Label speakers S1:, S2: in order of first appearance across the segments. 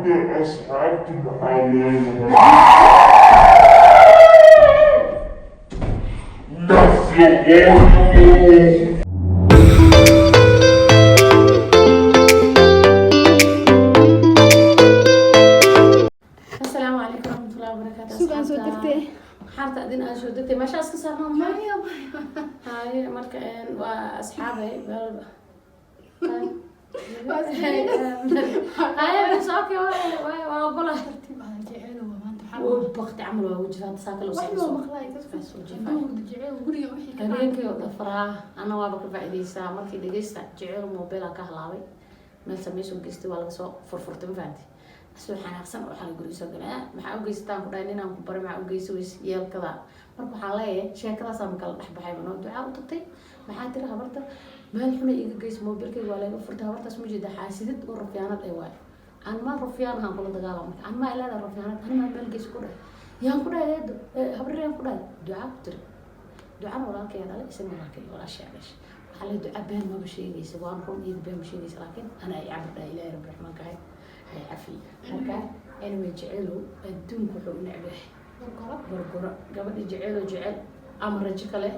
S1: Hadda asxaabtu maxaa leedahay? Nafyo.
S2: Asalaamu calaykum waraxmatullahi wabarakaatu.
S3: Sugaan soo degtay.
S2: Xaarta adin aan soo degtay meeshaas ka saarnaa ma haye. Marka waa asxaabay meel haye bas, okay, waa ogola. Wuu bakti camal, waa wajifa hadda saa kale u soo habeenkii oo dhafaraa. Ana waaba ka faa'iidaysaa markii dhegeysta jecel mobile ka halaabay, meel sameysoo geystay, waa laga soo furfurtay. Ma fahanti? Asoo xanaaqsan oo xalay guriga soo galay, "Maxaa u geysataan?" ku dhahay, "Ninaan ku baray, maxaa u geysa weys yeelkada?" Marka waxaan leeyahay sheekadaasaa ma kala dhex baxay noo ducaa u tagtay. Maxaa tiri habarta? Meel xuna iiga geysa mobilkayga, waa laga furtay. Habartaas ma jeeda, xaasidad oo rufyaanad ay waayo. Aan ma rufyaan ahaan kula dagaalama. Marka aan ma ilaada rufyaanad, ani maa meel geysa ku dhahay, yaan ku dhahay, eedo habrir yaan ku dhahay, ducaa ku tiri. Ducana walaalkay dhalay, isagana walaalkay walaashay dhashay. Waxaa leeyahay duca been maba sheegaysa, waan run, iyada been ma sheegaysa, laakiin ana ay cabir dhahay. Ilaahay rabbi raxmaanka ahay hay cafiye. Marka anyway, jecelow adduunku wuxuu u neceb yahay gorgoro. Gabadhi jecelow jecel ama rajo kale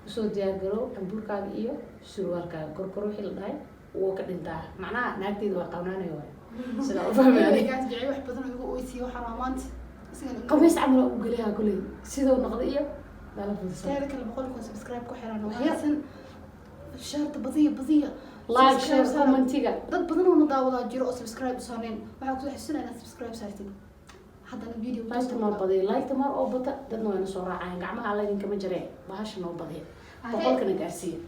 S2: usoo diyaargarow, cambuurkaaga iyo surwaalkaaga. Gorgoro wixii la dhahay wuu ka dhintaa. Macnaha naagteeda waa qabnaanaya waay, sidaa u fahmay aniga. Qamiis camal waa u geliyaa kuley, siduu noqday iyo meelo fududsan.
S3: Teeda kale, 100,000 subscribe ku xiran wanaagsan, sharta badiya badiya.
S2: Like, share,
S3: Subscribe saara.
S2: Commentiga.
S3: Dad badan oo na daawadaa jiro oo subscribe u saareen. Waxaa kusoo xasuusinaa inaad subscribe saartid haddana video.
S2: Liketa noo badiya, liketa mar oo bata dadna wayna soo raacayaan. Gacmaha alla idinkama jaree, bahasha noo badiya, 100-kana gaarsiiya.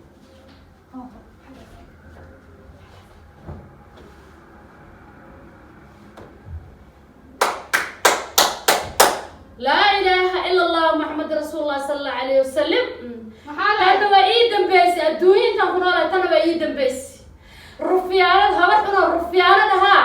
S2: Laa ilaaha ila Allah, Maxamed rasuulullah sala allahu alayhi wasalam.
S3: Maxaa?
S2: Tanna waa ii dambeysay adduunya intaan ku noolahay. Tanna waa ii dambeysay. Rufyaanad, habar xunoo rufyaanad ahaa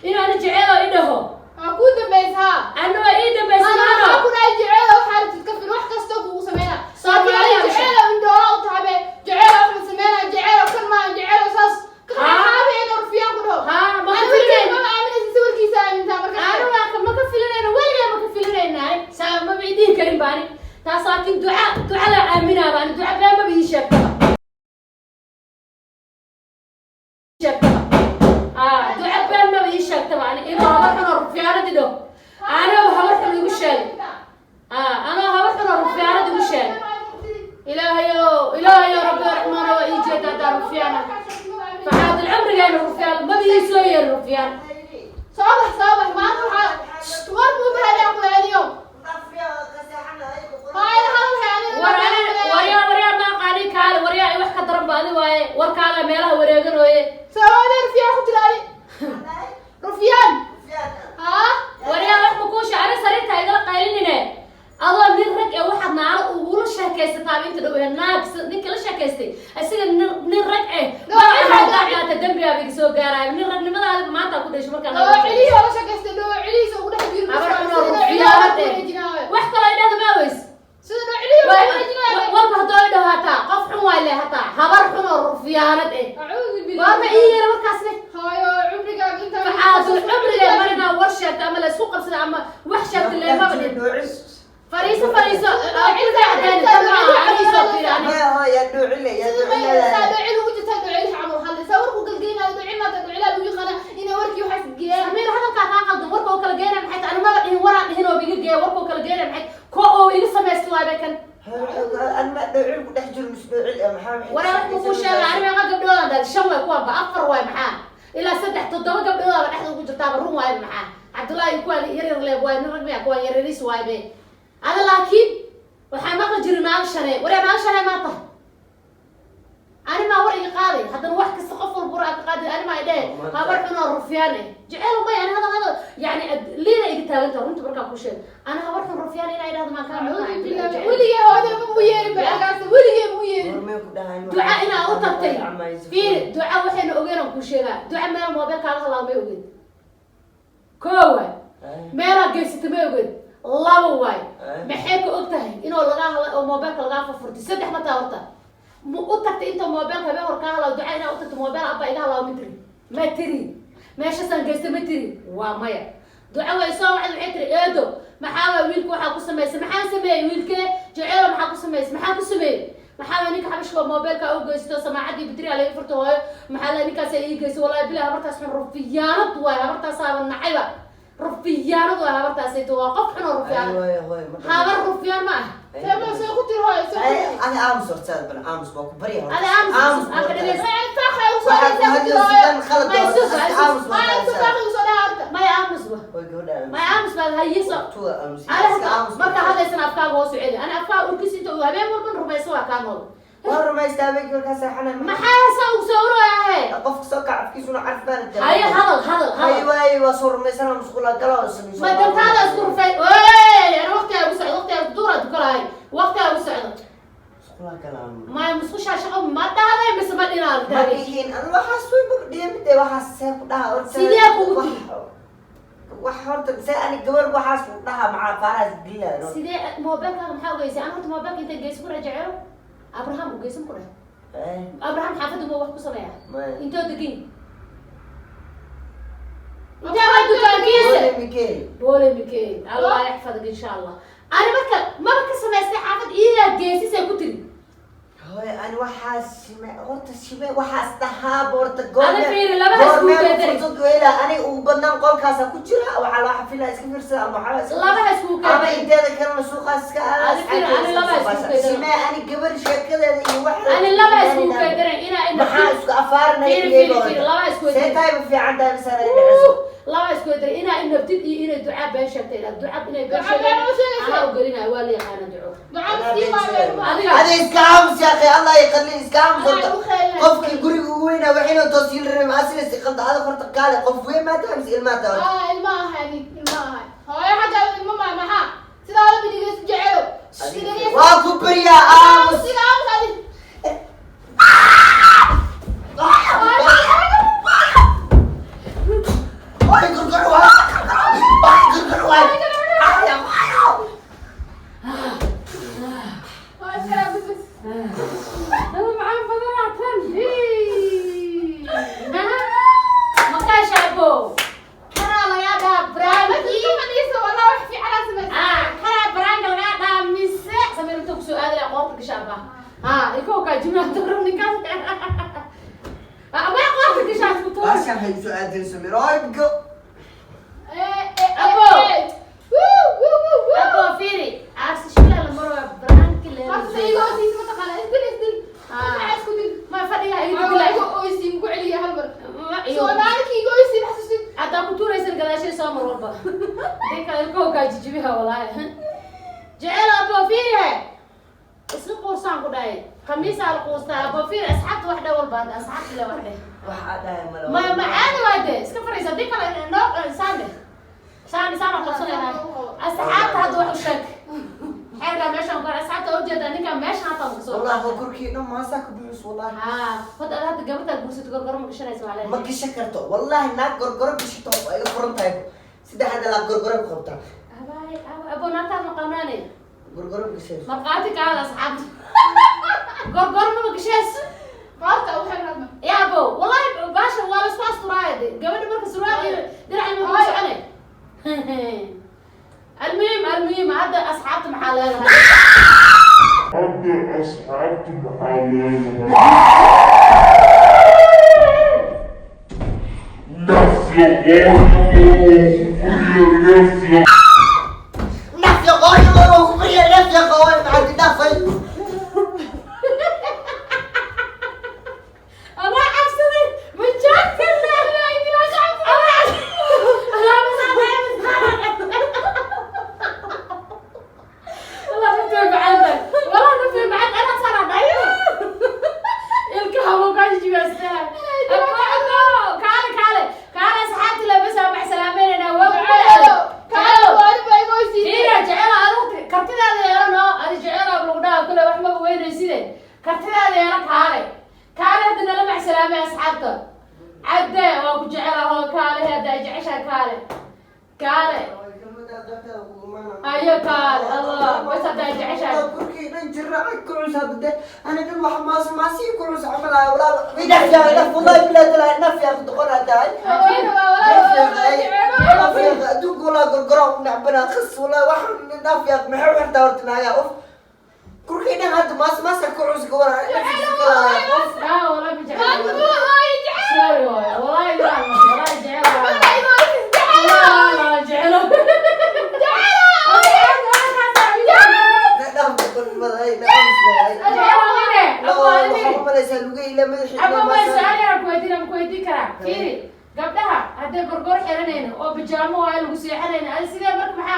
S2: inaanu jeceeloo i dhaho.
S3: Waa kuu dambaysaa.
S2: Anna waa ii dambeysay.
S3: Ana
S2: maano.
S3: waxaa ku dhahay jeceela waxaa rabtid ka fil, wax kastoo kugu sameynaa.
S2: Soomaaliya.
S3: Laakiin jeceela indhoola u tahay be, jeceela wax ma sameynaa, jeceela kan maaha, jeceela saas ka xaabe inuu rufyaan ku dhaho.
S2: Haa, ma ka
S3: Ani
S2: filinayno.
S3: maba aaminaysa, sawirkiisa aamintaa marka.
S2: Anu waa ma ka filinayno, weligaa ma ka filinaynaa, saa maba idiin karin baani taas. Laakiin duca, duca la aaminaa baani. Duca been maba ii sheegtaba sheegtaba. Aa, duca been maba ii sheegtaba. Ani inuu habar xun oo rufyaanad idho, anoo habar xun igu sheegay. Aa, anoo habar xun oo rufyaanad igu sheegay. Ilaahayow, ilaahayow, rabbi raxmaano, waa ii jeeda haddaa rufyaana faxaadul cumrigeena rufyaan maba ii soo yeerin rufyaan.
S3: Soo bax, soo bax. Maanta waxaa war buu mahadaan ku celiyo. Haay, hadal hay.
S2: War ani waryaa, waryaa, ma aqaani. Kaale waryaa, ay wax ka daran ba adi waaye. Warkaaga meelaha wareeganooye.
S3: Soo rufyaan ku tiraadi, rufyaan haa.
S2: Waryaa, wax ma kuusha ani sariirta igala qaylinine. Adoo nin rag ee waxaad naalo ugula sheekaysataa inta dhow ee naag ninka la sheekaystay isaga nin rag eh magaca dembigaaba iga soo gaaraayo. Nin ragnimadaada maanta ku dhashay markaa.
S3: Dhoocilihi oo la sheekaystay, dhoocilihiisa ugu dhex jiro.
S2: Habar xun oo rufyaanad eh, wax kaloo idhahda maa weys.
S3: Sida dhoocilihi ugu dhex jiraayo.
S2: Walba haddoo idhaho hataa qof xun waay le, hataa habar xun oo rufyaanad eh.
S3: Acuudu billah.
S2: Goorma ii yeera markaasne?
S3: Hooyo, cumrigaaga intaa.
S2: Facaadul cumriga mar inaa war sheegto ama la isku qabsado ama wax sheegto leemaba dhin. Fariiso, fariiso.
S3: Saa dhoocil ugu jirtaa, dhoocilihi camal hadlay, saa warku galgeynayo. Dhoocil maanta dhoocilaa lagu yaqaana inay warkii waxaas geeyaan.
S2: Samiir, hadalkaa kaa qaldan. Warka oo kala geynaya maxay tahay? Ani maba dhihin, waraan dhihin oo iga geeya. Warka oo kala geynaya maxay? Ko oo iga samaysta waay kan. Waraa, wax makuu sheega ani? Meeqa gabdhoodaan dhalay? Shan waay kuwanba, afar waay maxaa, ilaa saddex, toddoba gabdhoodaaba dhexda ugu jirtaaba. Run waay maxaa? Cabdullaahi kuwaan yar yar leeb waay. Nin rag miya? Kuwaan yaryariis waay be ada. Laakiin waxaa maqli jiri naag shanee. Waryaa, naag shanee maa tahay? Ani maa war iga qaaday haddana? Wax kasta qof walba war aa ka qaaday. Ani maa idhehe habar xun oo rufyaan eh jecel may. Ani hadal hadal yani liina iga taaganta runta markaa ku sheeg. Ani habar xun rufyaan inaa idhahdo maan kaa.
S3: Acuudu billah. Weligee hooyada ma u yeerin ba, weligee ma u yeerin.
S2: Duca inaa u tagtay fiiri. Duca waxayna ogeen aan kuu sheegaa. Duca meel moobeelkaaga halaa may ogeed. Koo waay, meelaa geysata may ogeed. Laba waay, maxay ka og tahay inuu lagaa hadlay oo moobeelka lagaa furfurtay? Saddex ma taa horta ma u tagtay inta moobeelka habeen hor kaa halaaw? Duca inaa u tagto, moobeel abba iga halaaw, ma tiri? Ma tiri? Meeshaasaan geysta ma tiri? Waa maya. Duco way soo wacday, waxay tiri: "Eedo, maxaa waay wiilka waxaa ku samaysay?" "Maxaan sameeyey? Wiilkee? Jeceelo, maxaa ku samaysay? Maxaan ku sameeyey? Maxaa waay ninka xabashka oo mobilka u geysto, samaacadii bitriya laga furto? Hooyo, maxaa la ninkaas ii geysto? Wallahi bilahi, habartaas xun, rufiyaanad waay, habartaasaaba nacayba, rufiyaanad waay habartaasayto, waa qof xun oo rufiyaanad."
S4: Hooyo, hooyo, ma
S2: Habar rufiyaan ma ah.
S3: Seema soo ku tiri, hooyo, soo ku
S4: Ay,
S3: tiri.
S4: adi aamus horta, bal aamus, waa ku barya horta.
S2: Adi aamus,
S4: Aamus
S2: aan ka
S4: horta.
S2: dhageysan.
S3: Ay, faaqa ugu soo
S4: Waxaad ku
S3: dhigaysaa ku tiri,
S4: hadlaysid
S3: hooyo.
S4: dhan khalad
S2: May
S4: waa.
S2: sug,
S4: Iska
S2: ay sug.
S4: aamus
S3: Ay,
S4: horta.
S3: faaqa ugu soo dhaha horta.
S2: Maya, aamus ba.
S4: Hooyo, gabadha aamus.
S2: Maya, aamus baad hayiso.
S4: Tuwa aamus.
S2: Ani
S4: Iska aamus.
S2: marka hadlaysana afkaaga hoos u celi. Ani afkaaga urkiisa inta uu habeen walban rumayso waa kaa nool.
S4: Waa rumaystaa habeenkii markaa seexanay.
S2: Maxaa saa ugu soo uraahe?
S4: Qofka soo kaca afkiisuna carf baana jira.
S2: Haye, hadal, hadal.
S4: Hay
S2: Hadal.
S4: waaye, waa soo rumaysana, musqula gala oo samayso.
S2: Ma dantaada isku rufay? Oy, ana waqtigaa ugu socdo, waqtigaa duura dukalahay, waqtigaa ugu socdo.
S4: Musqula gala.
S2: Maya, musqushaa shaqo ma dhahday mise ma dhinaad?
S4: Ma dhihin anu waxaas, way mabdhiya mide waxaas see ku dhaha horta.
S2: Sidee kugu tiri?
S4: Wax horta see ani gabar waxaas ku dhaha, maxaa faarahaas gelinayo?
S2: Sidee mobilkaaga maxaa ogeysay? Ana horta mobilka intay geyso ku rajaceelo Abraham u geysan ku dheh. Abraham xaafaddu ma wax ku sameeyaa?
S4: Maya.
S2: Intoo degan, intee waa dukaankiisa?
S4: Ole Miguel.
S2: Boole Mikey, Allah yaxfadak insha Allah. Ani marka maba ka samaystay xaafad iidaa geysisay ku tiri.
S4: Hooy, ani waxaas shime horta, shime waxaas dhahaaba horta.
S2: Ada fiiri, labadaas
S4: Goormee
S2: kuu keentay.
S4: fursad weela ani ugu badnaan qolkaasa ku jira, waxaa loo xafilaa iska fiirsada ama waxaa iska
S2: Labahaas kuu
S4: ama
S2: keentay.
S4: Inteeda kalena suuqaas iska
S2: Ada fiiri, ani labahaas kuu keentay.
S4: Shime ani gabar sheekadeeda iyo waxa
S2: Ani labahaas kuu keentay inaa ina
S4: Maxaa isku afaarinaya?
S2: Fiiri, fiiri, fiiri, labahaas kuu
S4: See
S2: keentay.
S4: tahayba fiican tahay misaan ay dhiciso.
S2: Laba isku daray inaa inabtid iyo inay ducaa been sheegtay, inaa ducaa inay been
S3: Ducaa been u sheegaysa.
S2: Anaa u gelinayo, waa la yaqaana duco.
S3: Ducaa miskiin baa been ma.
S2: Adiga.
S4: Adi iska aamus yaa akhi, Allah yaqali, iska aamus
S3: Anaa
S4: horta.
S3: igu kheelay.
S4: Qofkii guriga ugu weynaa waxayna toosiin rabay maasina si qalda. Ada horta kaale, qof weyn maa tahay mise ilmaa tahay horta?
S3: Ah, ilma ahay, ilma ahay. Hooyo, xagga ilma ma maxaa? Sidaa la bidhigeys jecelo. Sidee?
S4: Waa ku baryaa, aamus.
S3: Sida aamus adi.
S4: Ay, gorgor waay, ay, gorgor waay. Ay, ay.
S3: Hooyo, iskala bas bas.
S2: Macaan badanaa tan makaashaabo kanaa lagaa dhahaa prank-i.
S3: Iska fadhiiso, wallah wax fiican aad samaysay.
S2: Ah, kanaa prank-ga lagaa dhahaa mise samir inta kusoo aadaya qoorta gasha abba ha ilkow kaa jimlaa daro ninkaas ma qoorta gashaa isku tuur.
S4: Baashaan hay soo aadin Samir, ay go.
S3: Eh, eh,
S2: Abo.
S3: eh. Wuu, wuu, wuu, wuu.
S2: Abo, fiiri, aarsi shilaa la maro waa prank-i
S3: Horta
S2: leedahay.
S3: iga hoosiisa ma taqaanaa? Isdil, isdil.
S2: Ah.
S3: Maxaa isku dil?
S2: Ma fadhiga iga
S3: Waa
S2: dilay.
S3: iga oysiin ku celiya hal mar.
S2: Ma iyo
S3: Soomaalikii iga oysiin xasuusin.
S2: Haddaa ku tuuraysan gadaashay soo mar walba dinka ilkow kaa jijibiha. Walaahi jecel, abo fiiri, isla quursaan ku dhahay, khamiisaa la quustaa. Abo fiiri, asxaabta wax dhe walba hadda asxaabta le wax dheh.
S4: Waxaa dhahay male.
S2: Ma caadi waay dee, iska fariisa hadii kale noo saan dheh, saan saan aan qabsanaynaa. Asxaabta hadda wax u sheeg, xeerkaa meeshaan ku asxaabta ujeedaa ninkaa meesha hataa kasoo.
S4: Wallahi waa korkii dhan maasaa ka buuxis wallahi.
S2: Haa, hadda gabartaad guursato gorgoro ma gashanaysa waa
S4: Ma
S2: leedahay.
S4: gashan karto wallahi, naag gorgoro gashato waa iga furan tahay, saddex hadda laa gorgoro ku qabtaa.
S2: Abaay, abo naagtaad maqanaane.
S4: Gorgoro gashayso.
S2: Markhaati kaada asxaabta, gorgoro maba gashays.
S3: Qoorta ugu xirnaa.
S2: Ya abo, wallahi baasha waa la isku asturaaya de gabadha marka surwaal iyo dirac ma ku soconay. Almuhim, almuhim, hadda asxaabta maxaa leedahay?
S1: Hadda asxaabta maxaa leedahay? Nafya qooyo, nafya.
S4: Nafya qooyo, waa ku barya, nafya qooyo, maxaa dhaafay?
S2: Anaa cabsaday, ma joogta. Wallah naftu way macaan tahay, wallah naftu way macaan. Anaa saanaa dhahay, ilkaha wuu kaa jijibaastaa. Kaale, kaale, kaale, asxaabti le bas aa macsalaameynayna waa ku
S3: Jecelo. Kaalo, waani baa iga oysiisay.
S2: Fiira jecela, adigu kartidaada yeelano. Adi jecela lagu dhaha kule wax maba weynayside, kartidaada yeelo. Kaale, kaale, hadda nala macsalaamay asxaabta. Cadde waa ku jecelaho, kaale, hadda ay jeceshahay, kaale, kaale, ayo kaale, Allah bas hadda ay jeceshahay.
S4: Korkii dhan. Jirraca ku culus hadda de ana dhan wax maas maasii ku culus camal ah walaal. Naf yaa naf, wallahi billahi taala, naf yaa doqon aad tahay. Naf yaa adduunka, walaa gorgora u nacbana khas, walaa wax naf yaa. Maxay u xirtaa horta naagaa? Uf, kurkay dhan hadda maas maasa ku culus gabar.
S2: Ah, wallahi ma jecel. Sorry waay, wallahi wallahi jecel waay. Wallahi jecel.
S4: Dhaf doqonnimada ay nacamsnahay. Waxaa u malaysaa lugay ila madaxii.
S2: Aba, way su'aal yar ku weydiin, ama ku weydiin karaa? Fiiri, gabdhaha hadday gorgor xiranayno oo bijaamo waa lagu seexanayna, adi sidee marka?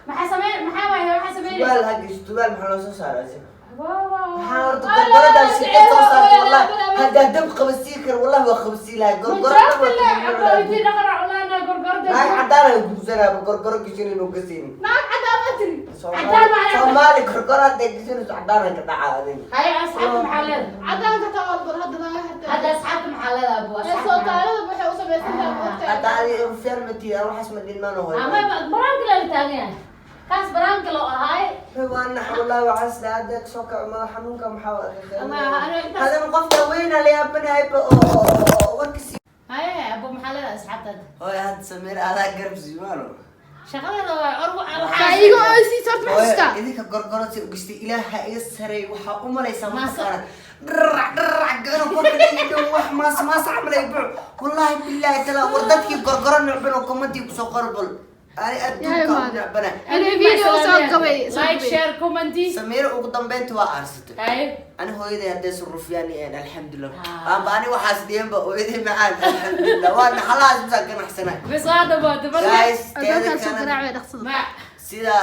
S2: Maxaa sameyn? Maxaa waay waxaa sameynaysa?
S4: Tubaal ha geyso, tubaal maxaa loo soo saaraa isaga?
S2: Waa waa.
S4: Maxaa horta gorgoradaa shirkad soo saarta? Wallahi haddaa dab qabasii kar, wallahi waa qabasii lahaa gorgoro. Naag cadaan ay guursanaaba, gorgoro gashin inuu gasaynin.
S3: Naag cadaan ma tiri.
S2: Cadaan macnaa-
S4: Soomaali gorgoro hadday gashinayso cadaan ay ka dhacaa adiga.
S2: Haye, asxaabta maxaa leedahay?
S3: Cadaanka taa walba hadda naga hartaa.
S2: Hadda asxaabta maxaa leedahay, abu?
S3: Ee sootaalada waxay u samaysan tahay moogtahay.
S4: Hadda adi rufyaan ma tihi, waxaas ma dhinmaan hoy.
S2: Ama baraanka la taagan yahay, kaas baraanka loo ahaay.
S4: Waa nax wallahi, waxaas la hadda soo kaco madax xanuunka maxaa.
S2: Ama aniga intaas-
S4: Hadan qofka weyna la yaabanayba oo warkasi.
S2: Haye abu, maxaa leedahay asxaabta hadda?
S4: Hooy, hadda Samiir adaa garab siimaano.
S2: Shaqadeeda waa or.
S3: Waxaa iiga oysiis horta, ma xasuustaa?
S4: Idinka gorgoro si ugistay ilaaha iga sareey, waxaa u malaysaa
S2: Maaso.
S4: mataqaana dharac dharac gano korka dhow, wax maas maas camal ay buc, wallahi billahi tala. War dadkii gorgoro necban oo commentii kusoo qorbal ani adduunka u necbana.
S3: Anuu video soo gabay, soo
S2: Like,
S3: gabay.
S2: share, comment.
S4: Samiir ugu dambeyntii waa aarsatay.
S2: Haye.
S4: Ani hooyaday hadday surufyaan alxamdulilah.
S2: Ah.
S4: Amba ani waxaas dhiyanba hooyaday macaan, alxamdulilah, waa naxalahaas bisaa ganacsana.
S2: Bas waa dhamaatay marka.
S4: Guys, teeda
S3: Albaabkaan soo
S4: kalena
S3: garaacay, dhaqsada.
S2: Ma
S4: sida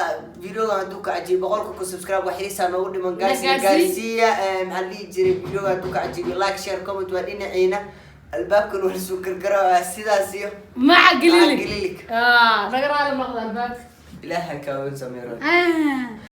S4: videoga hadduu ka cajiyo, 100,000 ku subscribe wax xiisaa noogu dhiman, guys.
S2: Na gaarsii.
S4: Gaarsiiya. Maxaa la dhihi jiray, videoga hadduu ka cajiyo, like, share, comment waa dhinaciina, albaabkan waa lasoo gargaraa sidaas iyo
S2: maca galilig.
S4: Galilig.
S2: Ah, naga raali noqda albaabka.
S4: Ilaaha kaawen, Samiiro.
S3: Ah.